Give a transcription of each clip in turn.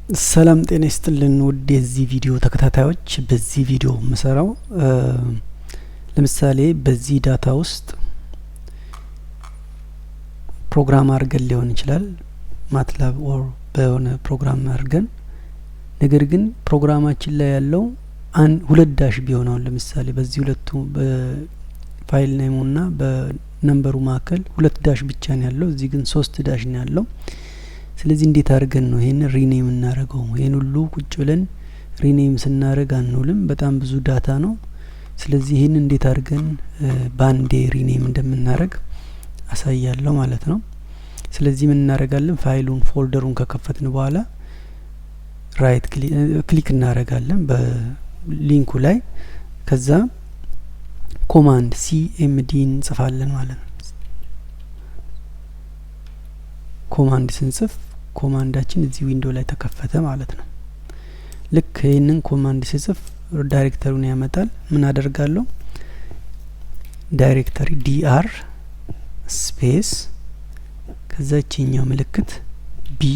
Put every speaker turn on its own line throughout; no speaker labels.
ሰላም ጤና ይስጥልን ውድ የዚህ ቪዲዮ ተከታታዮች፣ በዚህ ቪዲዮ የምሰራው ለምሳሌ በዚህ data ውስጥ ፕሮግራም አድርገን ሊሆን ይችላል፣ MATLAB or በሆነ ፕሮግራም አድርገን፣ ነገር ግን ፕሮግራማችን ላይ ያለው ሁለት dash ቢሆን፣ አሁን ለምሳሌ በዚህ ሁለቱ በ file name ኡና በ number ኡ መካከል ሁለት dash ብቻ ነው ያለው፣ እዚህ ግን ሶስት dash ነው ያለው። ስለዚህ እንዴት አድርገን ነው ይሄን rename እናደርገው? ይሄን ሁሉ ቁጭ ብለን rename ስናደርግ አንውልም፣ በጣም ብዙ data ነው። ስለዚህ ይሄን እንዴት አድርገን ባንዴ rename እንደምናደርግ አሳያለሁ ማለት ነው። ስለዚህ ምን እናደርጋለን? ፋይሉን folder ኡን ከከፈትን በኋላ right click እናደርጋለን በ link ኡ ላይ፣ ከዛ command CMD እንጽፋለን ማለት ነው። command ስንጽፍ command ኣችን እዚህ window ላይ ተከፈተ ማለት ነው። ልክ ይህንን command ስጽፍ directory ውን ያመጣል። ምን አደርጋለሁ? directory dir space ከዛ ይቺኛው ምልክት B፣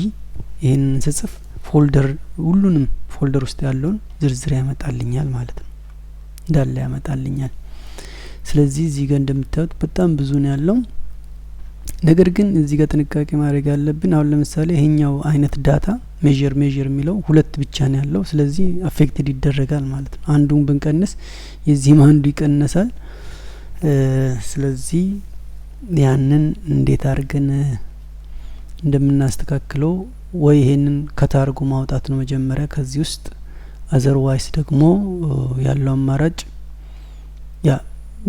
ይህንን ስጽፍ folder ሁሉንም folder ውስጥ ያለውን ዝርዝር ያመጣልኛል ማለት ነው። እንዳለ ያመጣልኛል። ስለዚህ እዚህ ጋር እንደምታዩት በጣም ብዙ ነው ያለው። ነገር ግን እዚህ ጋር ጥንቃቄ ማድረግ ያለብን፣ አሁን ለምሳሌ ይሄኛው አይነት data measure measure የሚለው ሁለት ብቻ ነው ያለው። ስለዚህ affected ይደረጋል ማለት ነው። አንዱን ብንቀንስ የዚህም አንዱ ይቀነሳል። ስለዚህ ያንን እንዴት አድርገን እንደምናስተካክለው፣ ወይ ይሄንን cut አርጎ ማውጣት ነው መጀመሪያ ከዚህ ውስጥ፣ otherwise ደግሞ ያለው አማራጭ ያ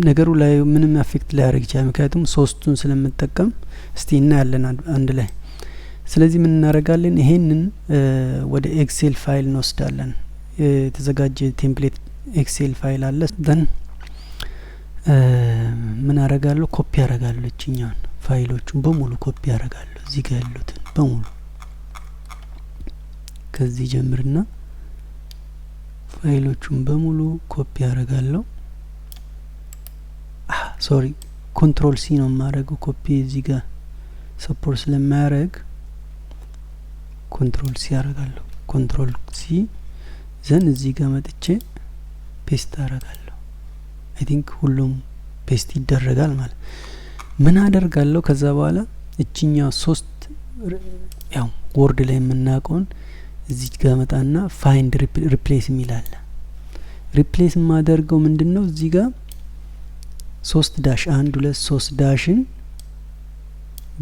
ነገሩ ላይ ምንም affect ላያደርግ ይችላል። ምክንያቱም ሶስቱን ስለምጠቀም፣ እስቲ እናያለን አንድ ላይ። ስለዚህ ምን እናደርጋለን? ይሄንን ወደ Excel file እንወስዳለን። የተዘጋጀ template Excel file አለ። Then ምን አረጋለሁ? ኮፒ አረጋለሁ። እችኛውን ፋይሎቹን በሙሉ ኮፒ አረጋለሁ። እዚህ ጋር ያሉትን በሙሉ ከዚህ ጀምርና ፋይሎቹን በሙሉ ኮፒ አረጋለሁ። Sorry፣ control C ነው የማደርገው። ኮፒ እዚህ ጋር support ስለማያደርግ control C አረጋለሁ። Control C፣ then እዚህ ጋር መጥቼ paste አረጋለሁ። I think ሁሉም paste ይደረጋል ማለት። ምን አደርጋለሁ? ከዛ በኋላ እችኛው ሶስት ያው Word ላይ የምናውቀውን እዚህ ጋር መጣና find replace የሚል አለ። Replace የማደርገው ምንድን ነው? እዚህ ጋር ሶስት dash፣ አንድ ሁለት ሶስት dash ን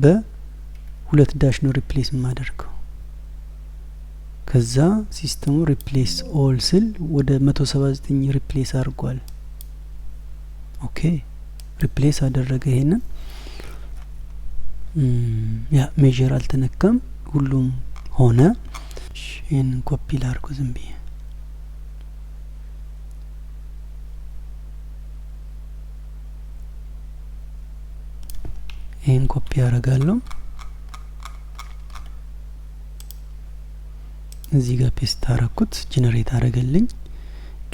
በሁለት dash ነው replace የማደርገው። ከዛ system ኡ replace all ስል ወደ 179 replace አድርጓል። Okay፣ replace አደረገ። ይሄንን ያ measure አልተነካም፣ ሁሉም ሆነ። ይህንን ኮፒ ላድርጎ ዝም ብዬ፣ ይህን ኮፒ ያደርጋለሁ። እዚህ ጋር paste አረኩት፣ generate አረገልኝ።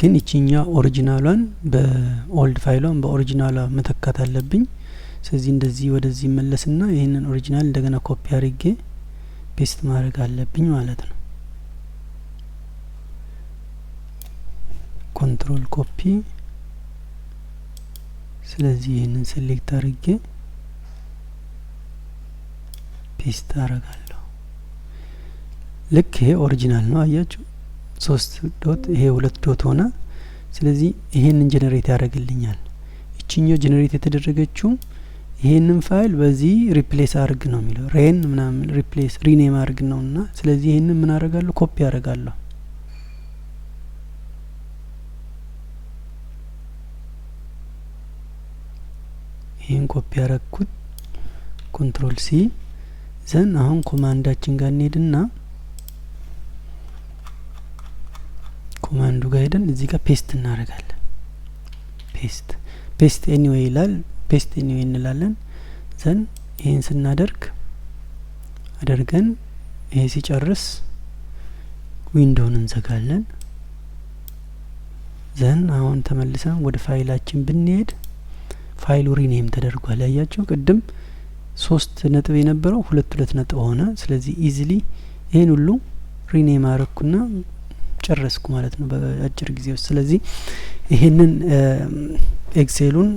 ግን ይቺኛ ኦሪጂናሏን በኦልድ ፋይሏን በኦሪጂናሏ መተካት አለብኝ። ስለዚህ እንደዚህ ወደዚህ መለስና ይህንን original እንደገና ኮፒ አድርጌ paste ማድረግ አለብኝ ማለት ነው። Control copy። ስለዚህ ይህንን select አድርጌ paste አረጋለሁ። ልክ ይሄ original ነው፣ አያችሁ፣ ሶስት dot፣ ይሄ ሁለት dot ሆነ። ስለዚህ ይሄንን generate ያደርግልኛል። ይችኛው generate የተደረገችው ይሄንን ፋይል በዚህ replace አርግ ነው የሚለው፣ ሬን ምናምን replace rename አርግ ነው። እና ስለዚህ ይሄንን ምን አረጋለሁ? ኮፒ አረጋለሁ። ይሄን ኮፒ ያረግኩት፣ control C፣ then አሁን command ኣችን ጋር እንሄድና command ኡ ጋር ሄደን እዚህ ጋር paste እናደርጋለን። Paste anyway ይላል። Paste anyway እንላለን። Then ይሄን ስናደርግ አደርገን ይሄ ሲጨርስ window ውን እንዘጋለን። Then አሁን ተመልሰን ወደ ፋይላችን ብንሄድ ፋይሉ rename ተደርጓል። ያያችሁ፣ ቅድም ሶስት ነጥብ የነበረው ሁለት ሁለት ነጥብ ሆነ። ስለዚህ easily ይሄን ሁሉ Rename አረኩና ጨረስኩ ማለት ነው በአጭር ጊዜ ውስጥ። ስለዚህ ይሄንን Excel ኡን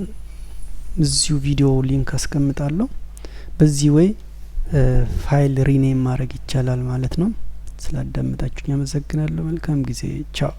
እዚሁ ቪዲዮ link አስቀምጣለሁ። በዚህ way file rename ማድረግ ይቻላል ማለት ነው። ስላዳመጣችሁኝ አመሰግናለሁ። መልካም ጊዜ። ቻው።